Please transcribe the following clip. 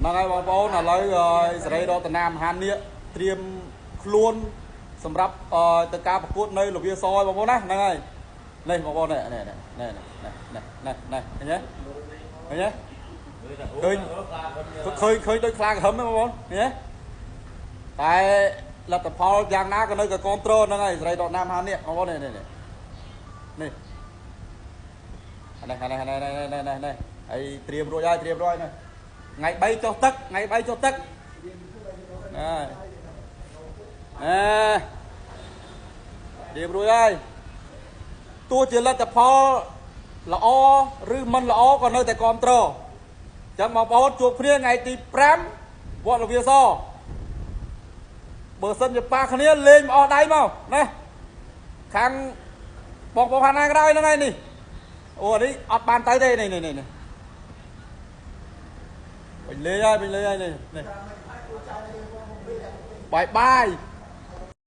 ហ្នឹងហើយបងប្អូនឥឡូវសេរីរតនាមហានាគត្រៀមខ្លួនសម្រាប់ទៅការប្រកួតនៅលវាសយបងប្អូនណាហ្នឹងហើយនេះបងប្អូននេះនេះនេះនេះនេះនេះនេះឃើញទេឃើញទេឃើញឃើញឃើញដូចខ្លាក្រហឹមហ្នឹងបងប្អូនឃើញទេតែលទ្ធផលយ៉ាងណាក៏នៅក៏គ្រប់គ្រងហ្នឹងហើយសេរីរតនាមហានាគបងប្អូននេះនេះនេះនេះនេះនេះនេះនេះនេះហើយត្រៀមរួចហើយត្រៀមរួចនេះថ្ងៃ3ចុះទឹកថ្ងៃ3ចុះទឹកណាអេរៀបរួចហើយទោះជាលទ្ធផលល្អឬមិនល្អក៏នៅតែគ្រប់គ្រងអញ្ចឹងបងប្អូនជួបគ្នាថ្ងៃទី5វត្តលវាសបើសិនជាប៉ះគ្នាលេងមកអស់ដៃមកណាខាងបងប្អូនខាងណាក៏ដោយហ្នឹងហើយនេះអូនេះអត់បានទៅទេនេះនេះនេះពេញលេងហើយពេញលេងហើយនេះនេះបាយបាយ។